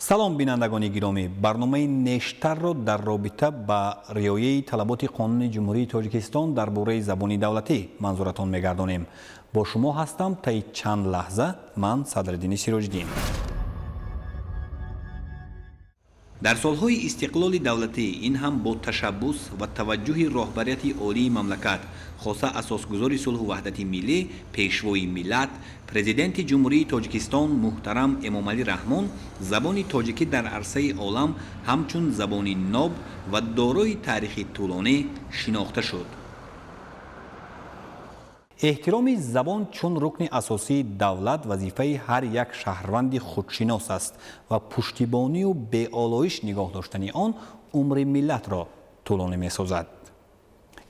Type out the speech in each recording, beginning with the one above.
Салом, бинандагони гиромӣ! Барномаи Нештарро дар робита ба риояи талаботи Қонуни Ҷумҳурии Тоҷикистон дар бораи забони давлатӣ манзуратон мегардонем. Бо шумо ҳастам таи чанд лаҳза ман, Садриддини Сироҷиддин. Дар солҳои истиқлоли давлатӣ, ин ҳам бо ташаббус ва таваҷҷӯҳи роҳбарияти олии мамлакат, хоса асосгузори сулҳу ваҳдати миллӣ, Пешвои миллат, Президенти Ҷумҳурии Тоҷикистон муҳтарам Эмомалӣ Раҳмон, забони тоҷикӣ дар арсаи олам ҳамчун забони ноб ва дорои таърихи тӯлонӣ шинохта шуд. Эҳтироми забон чун рукни асосии давлат вазифаи ҳар як шаҳрванди худшинос аст ва пуштибонию беолоиш нигоҳ доштани он умри миллатро тӯлонӣ месозад.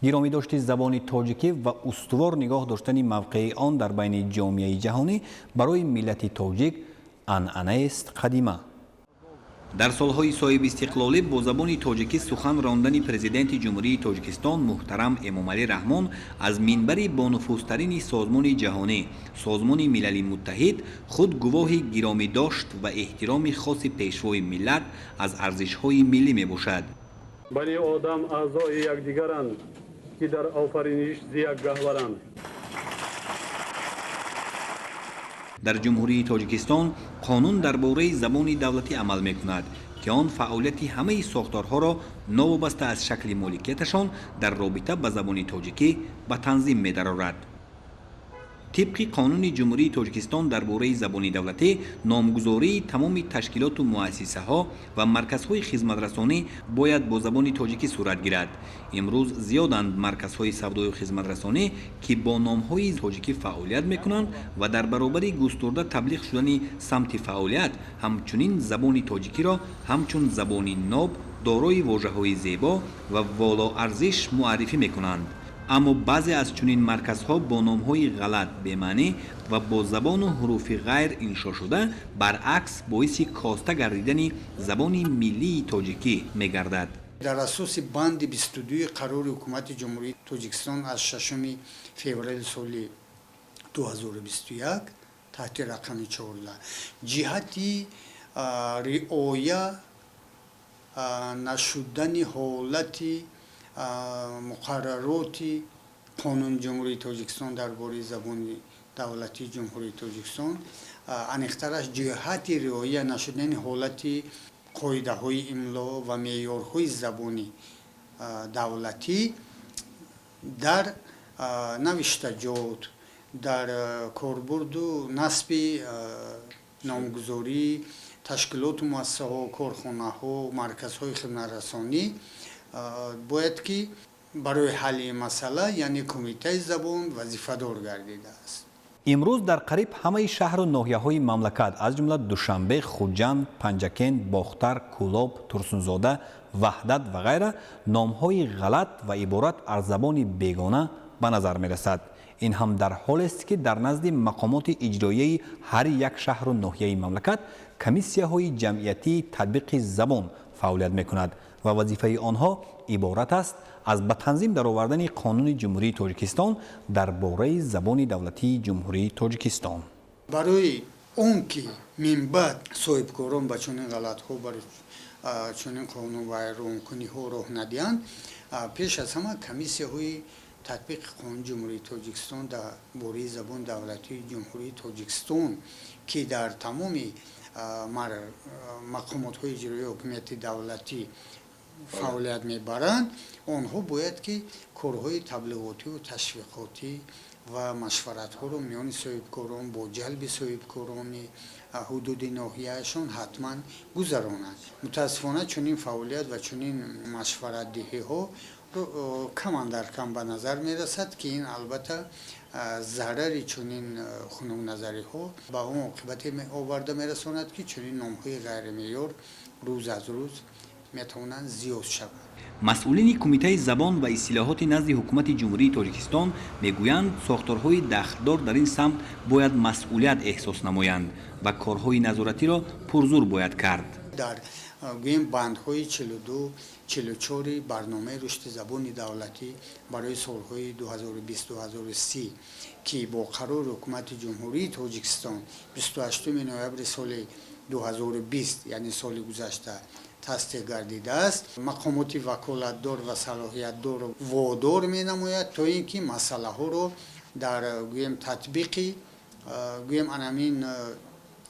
Гиромӣ дошти забони тоҷикӣ ва устувор нигоҳ доштани мавқеи он дар байни ҷомеаи ҷаҳонӣ барои миллати тоҷик анъанаест қадима. Дар солҳои соҳибистиқлолӣ бо забони тоҷикӣ сухан рондани Президенти Ҷумҳурии Тоҷикистон муҳтарам Эмомалӣ Раҳмон аз минбари бонуфузтарини созмони ҷаҳонӣ, Созмони Милали Муттаҳид, худ гувоҳи гиромӣ дошт ва эҳтироми хоси Пешвои миллат аз арзишҳои миллӣ мебошад. Бани одам аъзои якдигаранд, ки дар офариниш зи як гаҳваранд. Дар Ҷумҳурии Тоҷикистон қонун дар бораи забони давлатӣ амал мекунад, ки он фаъолияти ҳамаи сохторҳоро новобаста аз шакли моликияташон дар робита ба забони тоҷикӣ ба танзим медарорад. Тибқи Қонуни Ҷумҳурии Тоҷикистон дар бораи забони давлатӣ, номгузории тамоми ташкилоту муассисаҳо ва марказҳои хизматрасонӣ бояд бо забони тоҷикӣ сурат гирад. Имрӯз зиёданд марказҳои савдою хизматрасонӣ, ки бо номҳои тоҷикӣ фаъолият мекунанд ва дар баробари густурда таблиғ шудани самти фаъолият, ҳамчунин забони тоҷикиро ҳамчун забони ноб, дорои вожаҳои зебо ва волоарзиш муаррифӣ мекунанд. Аммо баъзе аз чунин марказҳо бо номҳои ғалат, бемаънӣ ва бо забону ҳуруфи ғайр иншо шуда, баръакс боиси коста гардидани забони миллии тоҷикӣ мегардад. Дар асоси банди 22 қарори Ҳукумати Ҷумҳурии Тоҷикистон аз 6 феврали соли 2021 таҳти рақами 14, ҷиҳати риоя нашудани ҳолати муқаррароти Қонуни Ҷумҳурии Тоҷикистон дар бораи забони давлатии Ҷумҳурии Тоҷикистон, аниқтараш ҷиҳати риоя нашудани ҳолати қоидаҳои имло ва меъёрҳои забони давлатӣ дар навиштаҷот, дар корбурду насби номгузорӣ ташкилоту муассисаҳо, корхонаҳо, марказҳои хизматрасонӣ, бояд ки барои ҳалли ин масъала, яъне, Кумитаи забон вазифадор гардидааст. Имрӯз дар қариб ҳамаи шаҳру ноҳияҳои мамлакат, аз ҷумла Душанбе, Хуҷанд, Панҷакент, Бохтар, Кӯлоб, Турсунзода, Ваҳдат ва ғайра, номҳои ғалат ва иборат аз забони бегона ба назар мерасад. Ин ҳам дар ҳолест, ки дар назди мақомоти иҷроияи ҳар як шаҳру ноҳияи мамлакат комиссияҳои ҷамъиятии татбиқи забон фаъолият мекунад ва вазифаи онҳо иборат аст аз ба танзим даровардани Қонуни Ҷумҳурии Тоҷикистон дар бораи забони давлатии Ҷумҳурии Тоҷикистон. Барои он ки минбаъд соҳибкорон ба чунин ғалатҳо, барои чунин қонунвайронкуниҳо роҳ надиҳанд, пеш аз ҳама комиссияҳои татбиқи Қонуни Ҷумҳурии Тоҷикистон дар бораи забони давлатии Ҷумҳурии Тоҷикистон, ки дар тамоми мақомотҳои иҷроии ҳокимияти давлатӣ фаъолият мебаранд, онҳо бояд ки корҳои таблиғотиву ташвиқотӣ ва машваратҳоро миёни соҳибкорон бо ҷалби соҳибкорони ҳудуди ноҳияашон ҳатман гузаронанд. Мутаассифона, чунин фаъолият ва чунин машваратдиҳиҳо кам андар кам ба назар мерасад, ки ин албатта зарари чунин хунукназариҳо ба он оқибате оварда мерасонад, ки чунин номҳои ғайримеъёр рӯз аз рӯз метавонанд зиёд шаванд. Масъулини Кумитаи забон ва истилоҳоти назди Ҳукумати Ҷумҳурии Тоҷикистон мегӯянд, сохторҳои дахлдор дар ин самт бояд масъулият эҳсос намоянд ва корҳои назоратиро пурзур бояд кард. Дар, гӯем, бандҳои 42, 44-и барномаи рушди забони давлатӣ барои солҳои 2020-2030, ки бо қарори Ҳукумати Ҷумҳурии Тоҷикистон 28 ноябри соли 2020, яъне соли гузашта тасдиқ гардидааст, мақомоти ваколатдор ва салоҳиятдорро водор менамояд, то ин ки масъалаҳоро дар гӯем татбиқи гӯем анамин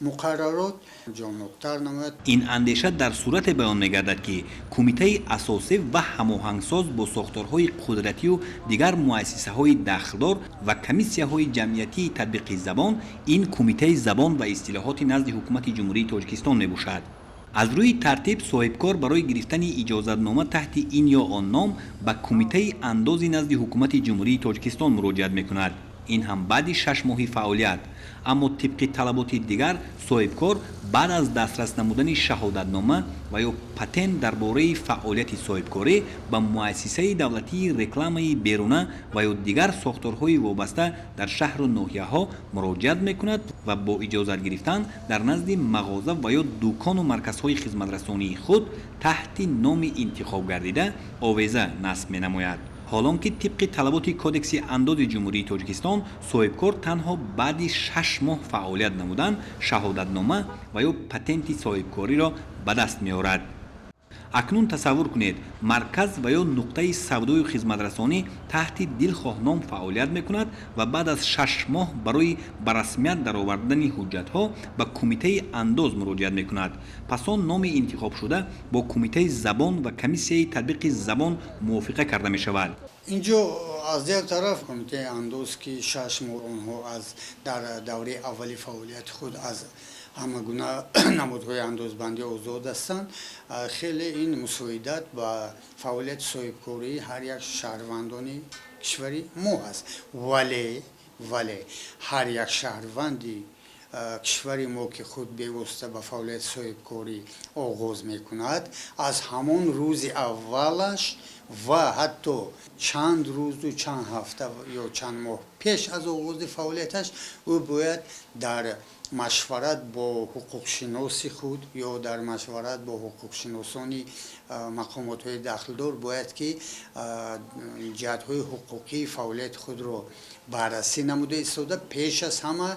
муқаррарот ҷонноктар намояд. Ин андеша дар сурате баён мегардад, ки кумитаи асосӣ ва ҳамоҳангсоз бо сохторҳои қудратию дигар муассисаҳои дахлдор ва комиссияҳои ҷамъиятии татбиқи забон ин Кумитаи забон ва истилоҳоти назди Ҳукумати Ҷумҳурии Тоҷикистон мебошад. Аз рӯи тартиб соҳибкор барои гирифтани иҷозатнома таҳти ин ё он ном ба Кумитаи андози назди Ҳукумати Ҷумҳурии Тоҷикистон муроҷиат мекунад. Ин ҳам баъди 6 моҳи фаъолият. Аммо тибқи талаботи дигар соҳибкор баъд аз дастрас намудани шаҳодатнома ва ё патент дар бораи фаъолияти соҳибкорӣ ба муассисаи давлатии рекламаи беруна ва ё дигар сохторҳои вобаста дар шаҳру ноҳияҳо муроҷиат мекунад ва бо иҷозат гирифтан дар назди мағоза ва ё дукону марказҳои хизматрасонии худ таҳти номи интихобгардида овеза насб менамояд. Ҳолон ки тибқи талаботи Кодекси андози Ҷумҳурии Тоҷикистон соҳибкор танҳо баъди 6 моҳ фаъолият намудан шаҳодатнома ва ё патенти соҳибкориро ба даст меорад. Акнун тасаввур кунед, марказ ва ё нуқтаи савдою хизматрасонӣ таҳти дилхоҳ ном фаъолият мекунад ва баъд аз 6 моҳ барои ба расмият даровардани ҳуҷҷатҳо ба Кумитаи андоз муроҷиат мекунад. Пас он номи интихобшуда бо Кумитаи забон ва комиссияи татбиқи забон мувофиқа карда мешавад. Инҷо аз як тараф Кумитаи андоз, ки 6 моҳ онҳо аз дар давраи аввали фаъолияти худ аз ҳама гуна намудҳои андозбандӣ озод ҳастанд, хеле ин мусоидат ба фаъолияти соҳибкории ҳар як шаҳрвандони кишвари мо аст. Вале ҳар як шаҳрванди кишвари мо, ки худ бевосита ба фаъолияти соҳибкорӣ оғоз мекунад, аз ҳамон рӯзи аввалаш ва ҳатто чанд рӯзу чанд ҳафта ё чанд моҳ пеш аз оғози фаъолияташ ӯ бояд дар машварат бо ҳуқуқшиноси худ ё дар машварат бо ҳуқуқшиносони мақомотҳои дахлдор бояд ки ҷиҳатҳои ҳуқуқии фаъолияти худро баррасӣ намуда истода, пеш аз ҳама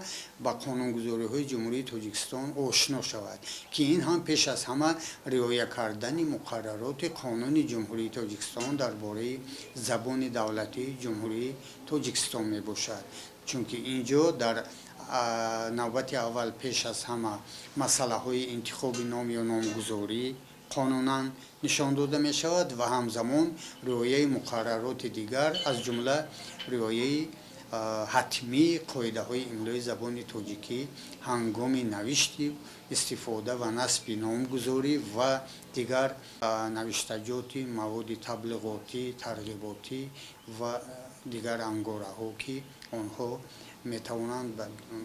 ба қонунгузориҳои Ҷумҳурии Тоҷикистон ошно шавад, ки ин ҳам пеш аз ҳама риоя кардани муқаррароти Қонуни Ҷумҳурии Тоҷикистон дар бораи забони давлатии Ҷумҳурии Тоҷикистон мебошад. Чунки ин ҷо дар навбати аввал пеш аз ҳама масъалаҳои интихоби ном ё номгузорӣ қонунан нишон дода мешавад ва ҳамзамон риояи муқаррароти дигар, аз ҷумла риояи ҳатмии қоидаҳои имлои забони тоҷикӣ ҳангоми навишти, истифода ва насби номгузорӣ ва дигар навиштаҷоти маводи таблиғотӣ, тарғиботӣ ва дигар ангораҳо, ки онҳо метавонанд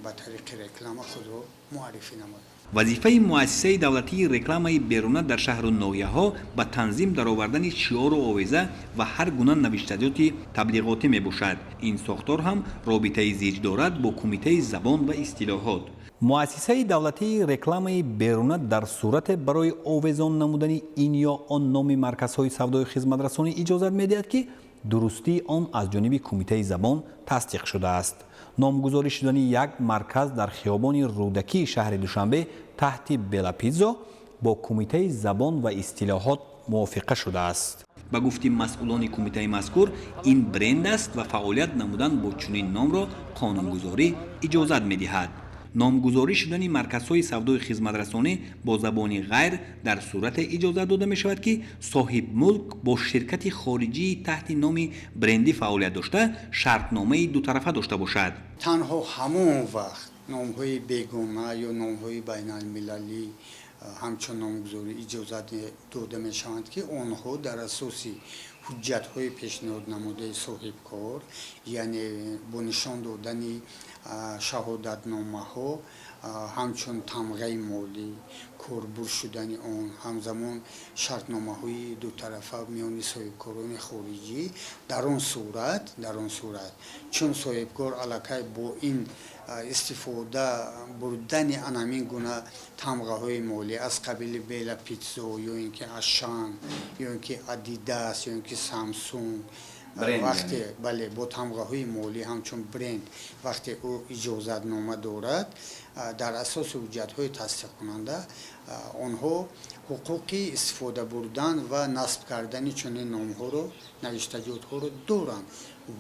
ба тариқи реклама худро муаррифӣ намоянд. Вазифаи муассисаи давлатии рекламаи беруна дар шаҳру ноҳияҳо ба танзим даровардани шиору овеза ва ҳар гуна навиштаҷоти таблиғотӣ мебошад. Ин сохтор ҳам робитаи зич дорад бо Кумитаи забон ва истилоҳот. Муассисаи давлатии рекламаи беруна дар сурате барои овезон намудани ин ё он номи марказҳои савдои хизматрасонӣ иҷозат медиҳад, ки дурустии он аз ҷониби Кумитаи забон тасдиқ шудааст. Номгузорӣ шудани як марказ дар хиёбони Рӯдакии шаҳри Душанбе таҳти Белапизо бо Кумитаи забон ва истилоҳот мувофиқа шудааст. Ба гуфти масъулони кумитаи мазкур, ин бренд аст ва фаъолият намудан бо чунин номро қонунгузорӣ иҷозат медиҳад. Номгузорӣ шудани марказҳои савдои хизматрасонӣ бо забони ғайр дар сурате иҷозат дода мешавад, ки соҳибмулк бо ширкати хориҷии таҳти номи брендӣ фаъолият дошта, шартномаи дутарафа дошта бошад. Танҳо ҳамон вақт номҳои бегона ё номҳои байналмилалӣ ҳамчун номгузорӣ иҷозат дода мешаванд, ки онҳо дар асоси ҳуҷҷатҳои пешниҳоднамудаи соҳибкор, яъне бо нишон додани шаҳодатномаҳо ҳамчун тамғаи молӣ, корбур шудани он, ҳамзамон шартномаҳои дутарафа миёни соҳибкорони хориҷӣ, дар он сурат чун соҳибкор аллакай бо ин истифода бурдани анамин гуна тамғаҳои молӣ аз қабили Бела Питсо ё ин ки Ашан, ё ин ки Адидас, ё ин ки Самсунг Вақте, бале, бо тамғаҳои молӣ ҳамчун бренд, вақте ӯ иҷозатнома дорад, дар асоси ҳуҷҷатҳои тасдиқкунанда онҳо ҳуқуқи истифода бурдан ва насб кардани чунин номҳоро, навиштаҷотҳоро доранд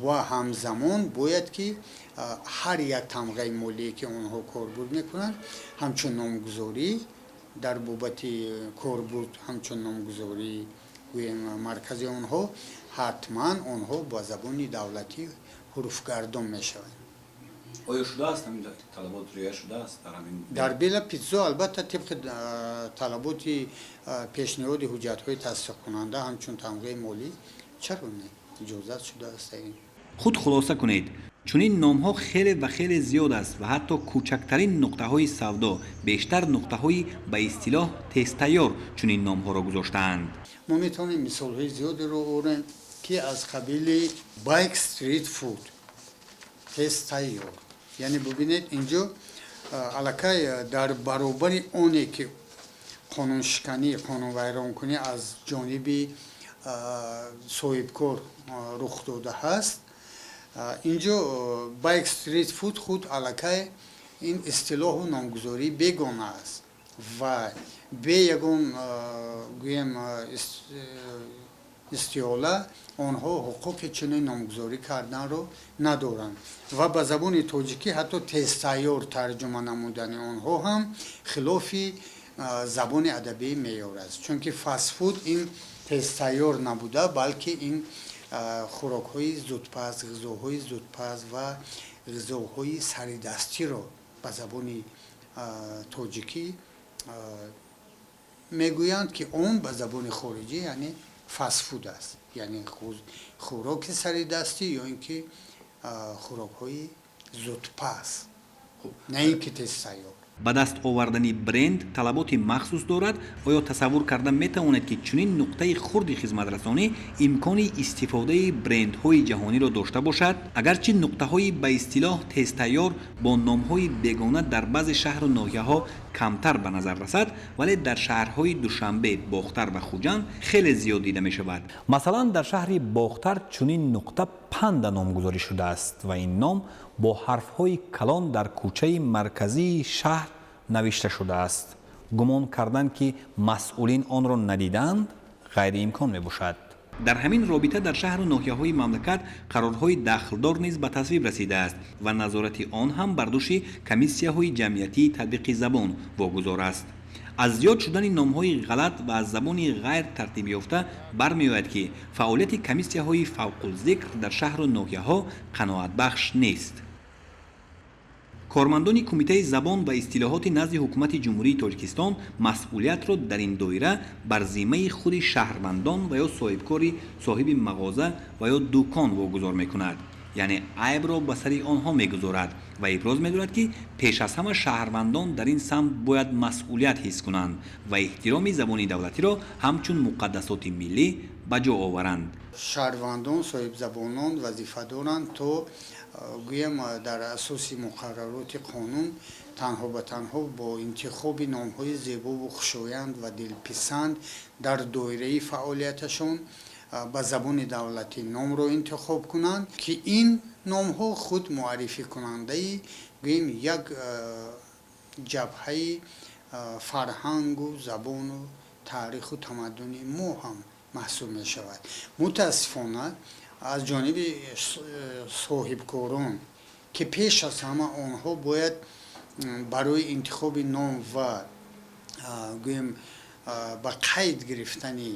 ва ҳамзамон бояд ки ҳар як тамғаи молие, ки онҳо корбурд мекунанд, ҳамчун номгузорӣ дар бобати корбурд, ҳамчун номгузорӣ, гӯем, маркази онҳо, ҳатман онҳо ба забони давлатӣ ҳуруфгардон мешаванд. Оё шудааст, ҳамин талабот риоя шудааст дар ҳамин? Дар Бела Питсо, албатта, тибқи талаботи пешниҳоди ҳуҷҷатҳои тасдиқкунанда ҳамчун тамғаи молӣ, чаро не, иҷозат шудааст. Худ хулоса кунед, чунин номҳо хеле ва хеле зиёд аст ва ҳатто кӯчактарин нуқтаҳои савдо, бештар нуқтаҳои ба истилоҳ тезтайёр, чунин номҳоро гузоштаанд. Мо метавонем мисолҳои зиёдеро орем, ки аз қабили Байк Стрит Фуд, тезтайёр. Яъне бубинед, инҷо аллакай дар баробари оне ки қонуншиканӣ, қонунвайронкунӣ аз ҷониби соҳибкор рух дода ҳаст, инҷо Байк Стрит Фуд худ аллакай ин истилоҳу номгузории бегона аст ва бе ягон, гӯем, истиҳола онҳо ҳуқуқи чунин номгузорӣ карданро надоранд ва ба забони тоҷикӣ ҳатто тезтайёр тарҷума намудани онҳо ҳам хилофи забони адабии меъёр аст, чунки фастфуд ин тезтайёр набуда, балки ин хӯрокҳои зудпаз, ғизоҳои зудпаз ва ғизоҳои саридастиро ба забони тоҷикӣ мегӯянд, ки он ба забони хориҷӣ яъне фастфуд аст, яъне хӯроки саридастӣ ё ин ки хӯрокҳои зудпаз, на ин ки тезтайёр. Ба даст овардани бренд талаботи махсус дорад. Оё тасаввур карда метавонед, ки чунин нуқтаи хурди хизматрасонӣ имкони истифодаи брендҳои ҷаҳониро дошта бошад? Агарчи нуқтаҳои ба истилоҳ тезтайёр бо номҳои бегона дар баъзе шаҳру ноҳияҳо камтар ба назар расад, вале дар шаҳрҳои Душанбе, Бохтар ва Хуҷанд хеле зиёд дида мешавад. Масалан, дар шаҳри Бохтар чунин нуқта Панда номгузорӣ шудааст ва ин ном бо ҳарфҳои калон дар кӯчаи марказии шаҳр навишта шудааст. Гумон кардан, ки масъулин онро надидаанд, ғайриимкон мебошад. Дар ҳамин робита дар шаҳру ноҳияҳои мамлакат қарорҳои дахлдор низ ба тасвиб расидааст ва назорати он ҳам бар дӯши комиссияҳои ҷамъиятии татбиқи забон вогузор аст. Аз зиёд шудани номҳои ғалат ва аз забони ғайр тартибёфта бармеояд, ки фаъолияти комиссияҳои фавқулзикр дар шаҳру ноҳияҳо қаноатбахш нест. Кормандони Кумитаи забон ва истилоҳоти назди Ҳукумати Ҷумҳурии Тоҷикистон масъулиятро дар ин доира бар зиммаи худи шаҳрвандон ва ё соҳибкори соҳиби мағоза ва ё дукон вогузор мекунад, яъне айбро ба сари онҳо мегузорад ва иброз медорад, ки пеш аз ҳама шаҳрвандон дар ин самт бояд масъулият ҳис кунанд ва эҳтироми забони давлатиро ҳамчун муқаддасоти миллӣ ба ҷо оваранд. Шаҳрвандон, соҳибзабонон вазифа доранд, то, гӯем, дар асоси муқаррароти қонун танҳо ба танҳо бо интихоби номҳои зебову хушоянд ва дилписанд дар доираи фаъолияташон ба забони давлатӣ номро интихоб кунанд, ки ин номҳо худ муаррификунандаи, гӯем, як ҷабҳаи фарҳангу забону таъриху тамаддуни мо ҳам маҳсуб мешавад. Мутаассифона, аз ҷониби соҳибкорон, ки пеш аз ҳама онҳо бояд барои интихоби ном ва, гӯем, ба қайд гирифтани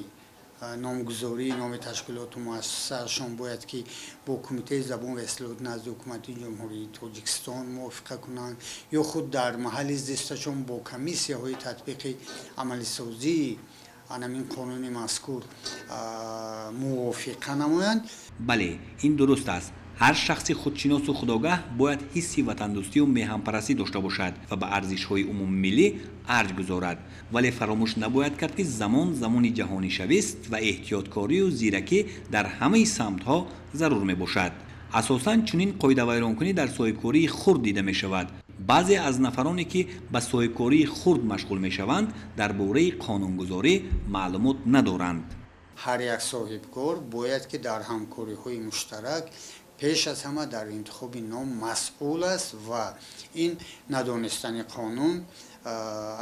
номгузории номи ташкилоту муассисаашон бояд ки бо Кумитаи забон ва истилоҳот назди Ҳукумати Ҷумҳурии Тоҷикистон мувофиқа кунанд ё худ дар маҳалли зисташон бо комиссияҳои татбиқи амалисозии анамин қонуни мазкур мувофиқа намоянд. Бале, ин дуруст аст. Ҳар шахси худшиносу худогаҳ бояд ҳисси ватандӯстию меҳанпарастӣ дошта бошад ва ба арзишҳои умумимиллӣ арҷ гузорад, вале фаромӯш набояд кард, ки замон замони ҷаҳонишавист ва эҳтиёткорию зиракӣ дар ҳамаи самтҳо зарур мебошад. Асосан чунин қоидавайронкунӣ дар соҳибкории хурд дида мешавад. Баъзе аз нафароне, ки ба соҳибкории хурд машғул мешаванд, дар бораи қонунгузорӣ маълумот надоранд. Ҳар як соҳибкор бояд ки дар ҳамкориҳои муштарак пеш аз ҳама дар интихоби ном масъул аст ва ин надонистани қонун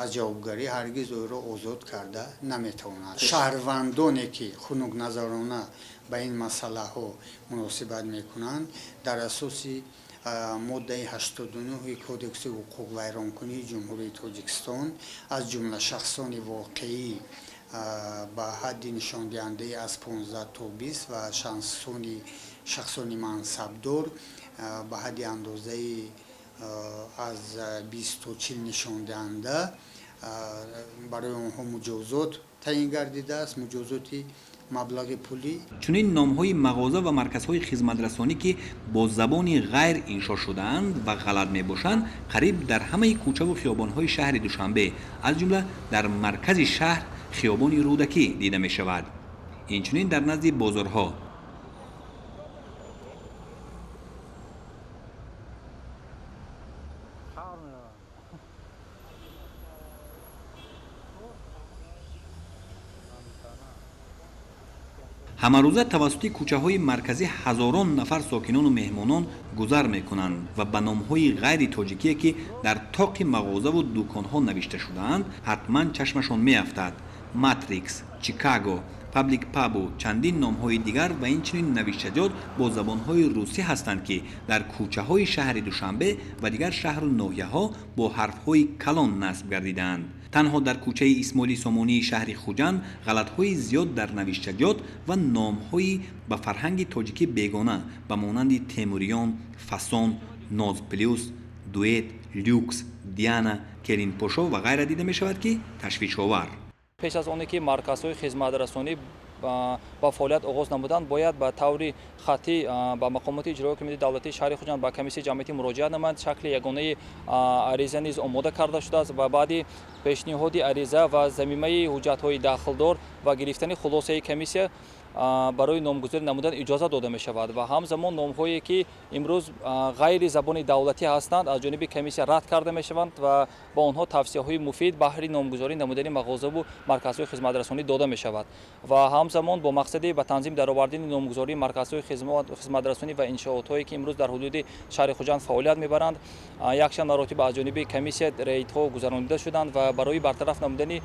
аз ҷавобгарӣ ҳаргиз ӯро озод карда наметавонад. Шаҳрвандоне ки хунукназарона ба ин масъалаҳо муносибат мекунанд, дар асоси моддаи 89 Кодекси ҳуқуқвайронкунии Ҷумҳурии Тоҷикистон, аз ҷумла шахсони воқеӣ ба ҳадди нишондиҳандаи аз 15 то 20 ва шахсони мансабдор ба ҳадди андозаи аз 20 то 40 нишондиҳанда барои онҳо муҷозот таъин гардидааст, муҷозоти маблағи пулӣ. Чунин номҳои мағоза ва марказҳои хизматрасонӣ, ки бо забони ғайр иншо шудаанд ва ғалат мебошанд, қариб дар ҳамаи кӯчаву хиёбонҳои шаҳри Душанбе, аз ҷумла дар маркази шаҳр хиёбони Рӯдакӣ дида мешавад. Инчунин дар назди бозорҳо. Ҳамарӯза тавассути кӯчаҳои марказӣ ҳазорон нафар сокинону меҳмонон гузар мекунанд ва ба номҳои ғайри тоҷикие, ки дар тоқи мағозаву дуконҳо навишта шудаанд, ҳатман чашмашон меафтад. Матрикс, Чикаго, Паблик Пабу чандин номҳои дигар ва инчунин навиштаҷот бо забонҳои русӣ ҳастанд, ки дар кӯчаҳои шаҳри Душанбе ва дигар шаҳру ноҳияҳо бо ҳарфҳои калон насб гардидаанд. Танҳо дар кӯчаи Исмоили Сомонии шаҳри Хуҷанд ғалатҳои зиёд дар навиштаҷот ва номҳои ба фарҳанги тоҷикӣ бегона ба монанди Темуриён, Фасон, Ноз Плюс, Дуэт, Люкс, Диана, Келинпошо ва ғайра дида мешавад, ки ташвишовар. Пеш аз оне ки марказҳои хизматрасонӣ ба фаъолият оғоз намуданд, бояд ба таври хаттӣ ба мақомоти иҷроии ҳокимияти давлатии шаҳри Хуҷанд, ба комиссияи ҷамъиятӣ муроҷиат намоянд. Шакли ягонаи ариза низ омода карда шудааст ва баъди пешниҳоди ариза ва замимаи ҳуҷҷатҳои дахлдор ва гирифтани хулосаи комиссия барои номгузорӣ намудан иҷоза дода мешавад. Ва ҳамзамон номҳое ки имрӯз ғайри забони давлатӣ ҳастанд, аз ҷониби комиссия рад карда мешаванд ва ба онҳо тавсияҳои муфид баҳри номгузорӣ намудани мағозаву марказҳои хизматрасонӣ дода мешавад. Ва ҳамзамон бо мақсади ба танзим даровардани номгузории марказҳои хизматрасонӣ ва иншоотҳое ки имрӯз дар ҳудуди шаҳри Хуҷанд фаъолият мебаранд, якчанд маротиба аз ҷониби комиссия рейдҳо гузаронида шуданд ва барои бартараф намудани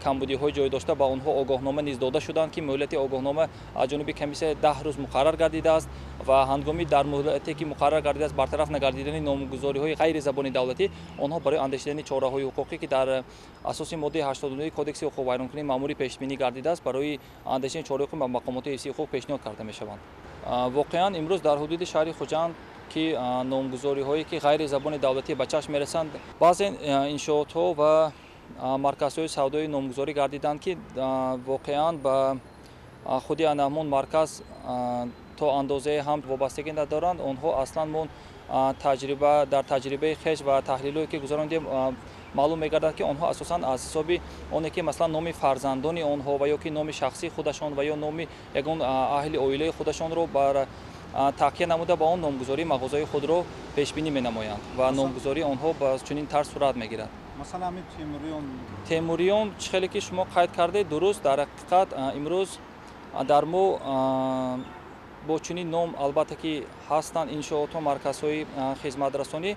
камбудиҳои ҷой дошта ба онҳо огоҳнома низ дода шуданд, ки муҳлати огоҳнома аз ҷониби комиссия 10 рӯз муқаррар гардидааст ва ҳангоми дар муҳлате ки муқаррар гардидааст бартараф нагардидани номгузориҳои ғайри забони давлатӣ, онҳо барои андешидани чораҳои ҳуқуқӣ, ки дар асоси моддаи 89 Кодекси ҳуқуқвайронкунии маъмурӣ пешбинӣ гардидааст, барои андешидани чораҳои ҳуқуқӣ ба мақомоти ҳифзи ҳуқуқ пешниҳод карда мешаванд. Воқеан имрӯз дар ҳудуди шаҳри Хуҷанд ки номгузориҳое ки ғайри забони давлатӣ ба чашм мерасанд, баъзе иншоотҳо ва марказҳои савдои номгузорӣ гардиданд, ки воқеан ба худи ҳамон марказ то андозае ҳам вобастагӣ надоранд. Онҳо аслан мо дар таҷрибаи хеш ва таҳлилҳое ки гузарондем маълум мегардад, ки онҳо асосан аз ҳисоби оне ки масалан номи фарзандони онҳо ва ё ки номи шахсии худашон ва ё номи ягон аҳли оилаи худашонро бар такя намуда ба он номгузории мағозаи худро пешбинӣ менамоянд ва номгузории онҳо ба чунин тарз сурат мегирад. Масалан, ҳамин Темуриён. Темуриён чӣ хеле ки шумо қайд кардед, дуруст, дар ҳақиқат имрӯз дар мо бо чунин ном албатта ки ҳастанд иншоотҳо, марказҳои хизматрасонӣ.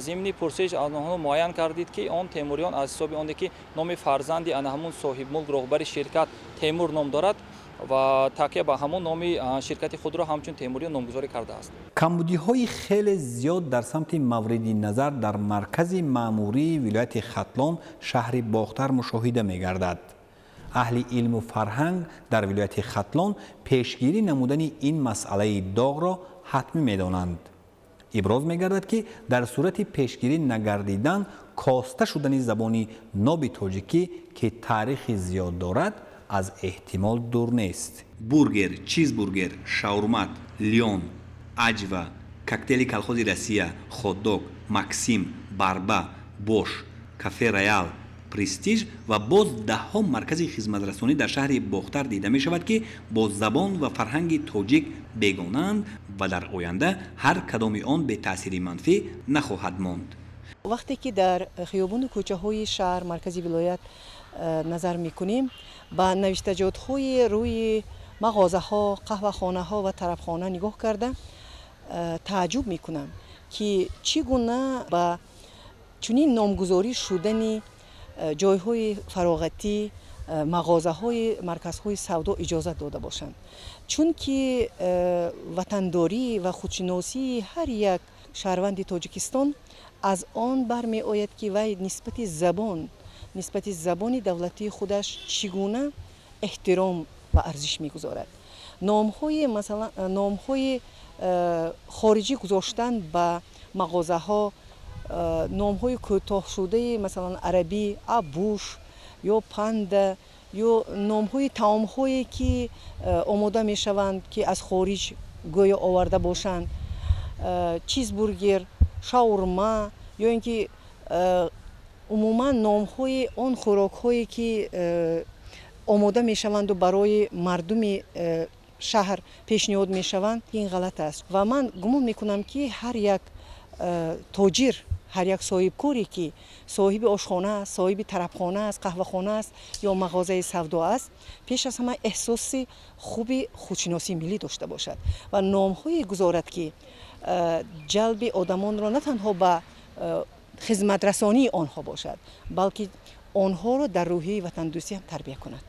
Зимни пурсиш аз онҳо муайян кардид, ки он Темуриён аз ҳисоби оне ки номи фарзанди ана ҳамун соҳибмулк, роҳбари ширкат Темур ном дорад ва такя ба ҳамон номи ширкати худро ҳамчун Темуриён номгузорӣ кардааст. Камбудиҳои хеле зиёд дар самти мавриди назар дар маркази маъмурии вилояти Хатлон, шаҳри Бохтар мушоҳида мегардад. Аҳли илму фарҳанг дар вилояти Хатлон пешгирӣ намудани ин масъалаи доғро ҳатмӣ медонанд. Иброз мегардад, ки дар сурати пешгирӣ нагардидан коста шудани забони ноби тоҷикӣ, ки таърихи зиёд дорад, аз эҳтимол дур нест. Бургер, чизбургер, шаурмат, лион, аҷва, коктейли колхози Россия, хотдог, Максим, барба, бош, кафе Роял, Престиж ва боз даҳҳо маркази хизматрасонӣ дар шаҳри Бохтар дида мешавад, ки бо забон ва фарҳанги тоҷик бегонаанд ва дар оянда ҳар кадоми он бетаъсири манфӣ нахоҳад монд. Вақте ки дар хиёбону кӯчаҳои шаҳр, маркази вилоят Назар мекунем ба навиштаҷотҳои рӯи мағозаҳо, қаҳвахонаҳо ва тарабхона нигоҳ карда, тааҷҷуб мекунам, ки чӣ гуна ба чунин номгузорӣ шудани ҷойҳои фароғатӣ, мағозаҳои марказҳои савдо иҷозат дода бошанд, чунки ватандорӣ ва худшиносии ҳар як шаҳрванди Тоҷикистон аз он бармеояд, ки вай нисбати забони давлатии худаш чӣ гуна эҳтиром ва арзиш мегузорад. Номҳои, масалан, номҳои хориҷӣ гузоштан ба мағозаҳо, номҳои кӯтоҳшудаи, масалан, арабӣ, абуш ё панда, ё номҳои таомҳое, ки омода мешаванд, ки аз хориҷ гӯё оварда бошанд, чизбургер, шаурма, ё ин ки умуман номҳои он хӯрокҳое, ки омода мешаванду барои мардуми шаҳр пешниҳод мешаванд, ин ғалат аст. Ва ман гумон мекунам, ки ҳар як тоҷир, ҳар як соҳибкоре, ки соҳиби ошхона аст, соҳиби тарабхона аст, қаҳвахона аст ё мағозаи савдо аст, пеш аз ҳама эҳсоси хуби худшиносии миллӣ дошта бошад ва номҳое гузорад, ки ҷалби одамонро на танҳо ба хизматрасонии онҳо бошад, балки онҳоро дар рӯҳияи ватандӯстӣ ҳам тарбия кунад.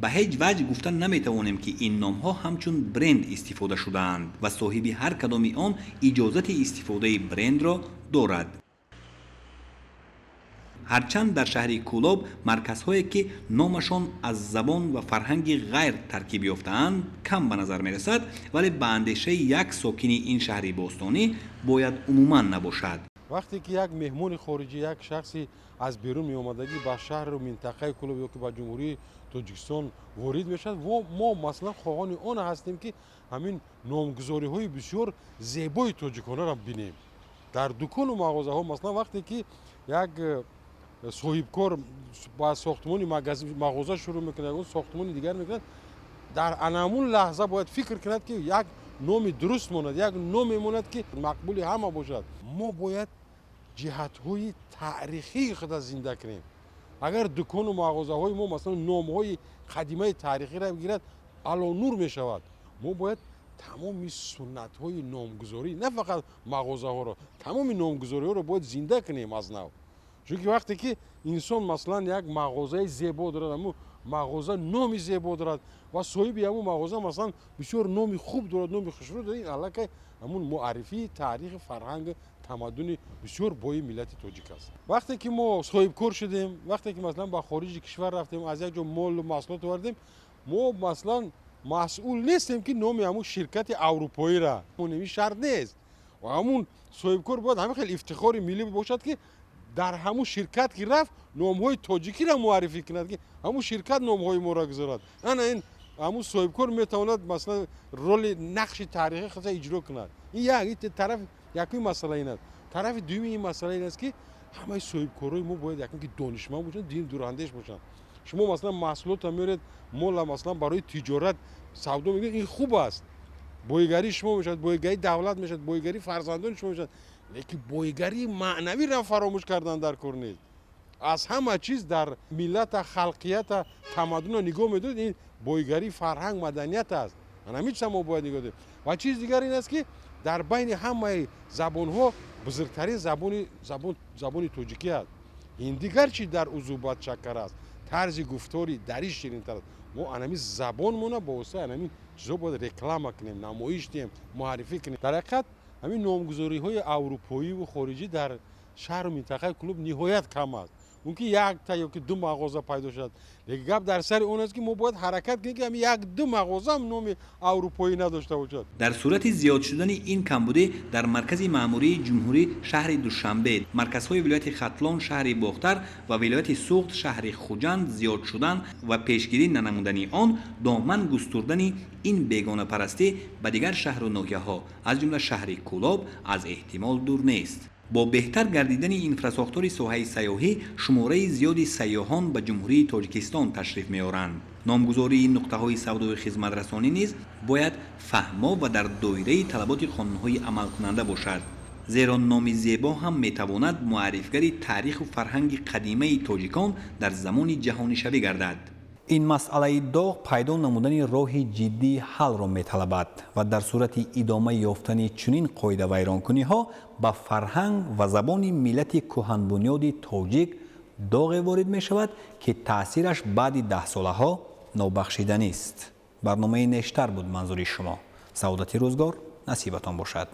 Ба ҳеҷ ваҷҳ гуфта наметавонем, ки ин номҳо ҳамчун бренд истифода шудаанд ва соҳиби ҳар кадоми он иҷозати истифодаи брендро дорад. Ҳарчанд дар шаҳри Кӯлоб марказҳое, ки номашон аз забон ва фарҳанги ғайр таркиб ёфтаанд, кам ба назар мерасад, вале ба андешаи як сокини ин шаҳри бостонӣ бояд умуман набошад. Вақте ки як меҳмони хориҷӣ, як шахси аз берун меомадагӣ ба шаҳру минтақаи Кӯлоб ё ки ба Ҷумҳурии Тоҷикистон ворид мешавад, мо масалан хоҳони он ҳастем, ки ҳамин номгузориҳои бисёр зебои тоҷиконаро бинем дар дукону мағозаҳо. Масалан, вақте ки як соҳибкор ба сохтмони мағоза шурӯъ мекунад, ягон сохтмони дигар мекунад, дар анамун лаҳза бояд фикр кунад, ки як номи дуруст монад, як номе монад, ки мақбули ҳама бошад. Мо бояд ҷиҳатҳои таърихии худа зинда кунем. Агар дукону мағозаҳои мо, масалан, номҳои қадимаи таърихиро бигирад, алонур мешавад. Мо бояд тамоми суннатҳои номгузорӣ, на фақат мағозаҳоро, тамоми номгузориҳоро бояд зинда кунем аз нав. Чунки вақте ки инсон, масалан, як мағозаи зебо дорад, ҳамун мағоза номи зебо дорад ва соҳиби ҳамун мағоза, масалан, бисёр номи хуб дорад, номи хушрӯ дорад, ин аллакай ҳамун муаррифии таърихи, фарҳанги, тамаддуни бисёр бои миллати тоҷик аст. Вақте ки мо соҳибкор шудем, вақте ки, масалан, ба хориҷи кишвар рафтем, аз як ҷо молу маҳсулот овардем, мо, масалан, масъул нестем, ки номи ҳамун ширкати аврупоира монем. Ин шарт нест. Ва ҳамун соҳибкор бояд ҳамин хел ифтихори миллӣ бошад, ки дар ҳамун ширкат ки рафт, номҳои тоҷикиро муаррифӣ кунад, ки ҳамун ширкат номҳои моро гузорад. Ана ин ҳамун соҳибкор метавонад, масалан, роли нақши таърихии худро иҷро кунад. Ин як тараф, якуми масъала ин аст. Тарафи дуюми ин масъала ин аст, ки ҳамаи соҳибкорҳои мо бояд якум ки донишманд бошанд, дуюм дурандеш бошанд. Шумо, масалан, маҳсулотро меоред, мола, масалан, барои тиҷорат савдо мекунед, ин хуб аст, боигарии шумо мешавад, боигарии давлат мешавад, боигарии фарзандони шумо мешавад, лекин боигарии маънавиро фаромӯш кардан дар кор нест. Аз ҳама чиз дар миллата, халқията, тамаддунро нигоҳ медоред, ин боигарии фарҳанг, маданият аст. Ҳамин чиза мо бояд нигоҳ дорем. Ва чизи дигар ин аст, ки дар байни ҳамаи забонҳо бузургтарин забони тоҷикӣ аст. Ҳиндӣ гарчи дар узубат шакар аст, тарзи гуфтори дарӣ ширинтар аст. Мо анами забонмона ба воситаи анами чизо бояд реклама кунем, намоиш диҳем, муаррифӣ кунем. Дар ҳақиқат, ҳамин номгузориҳои аврупоиву хориҷӣ дар шаҳру минтақаи Кӯлоб ниҳоят кам аст. Мумкин якта ё ки ду мағоза пайдо шавад, лекин гап дар сари он аст, ки мо бояд ҳаракат кунем, ки ҳамин як ду мағозаам номи аврупоӣ надошта бошад. Дар сурати зиёд шудани ин камбудӣ дар маркази маъмурии ҷумҳурӣ, шаҳри Душанбе, марказҳои вилояти Хатлон, шаҳри Бохтар ва вилояти Суғд, шаҳри Хуҷанд зиёд шудан ва пешгирӣ нанамудани он, доман густурдани ин бегонапарастӣ ба дигар шаҳру ноҳияҳо, аз ҷумла шаҳри Кӯлоб, аз эҳтимол дур нест. Бо беҳтар гардидани инфрасохтори соҳаи сайёҳӣ шумораи зиёди сайёҳон ба Ҷумҳурии Тоҷикистон ташриф меоранд. Номгузории нуқтаҳои савдою хизматрасонӣ низ бояд фаҳмо ва дар доираи талаботи қонунҳои амалкунанда бошад. Зеро номи зебо ҳам метавонад муаррифгари таъриху фарҳанги қадимаи тоҷикон дар замони ҷаҳонишавӣ гардад. Ин масъалаи доғ пайдо намудани роҳи ҷиддии ҳаллро металабад ва дар сурати идома ёфтани чунин қоидавайронкуниҳо ба фарҳанг ва забони миллати кӯҳанбунёди тоҷик доғе ворид мешавад, ки таъсираш баъди даҳсолаҳо нобахшиданист. Барномаи Нештар буд манзури шумо. Саодати рӯзгор насибатон бошад.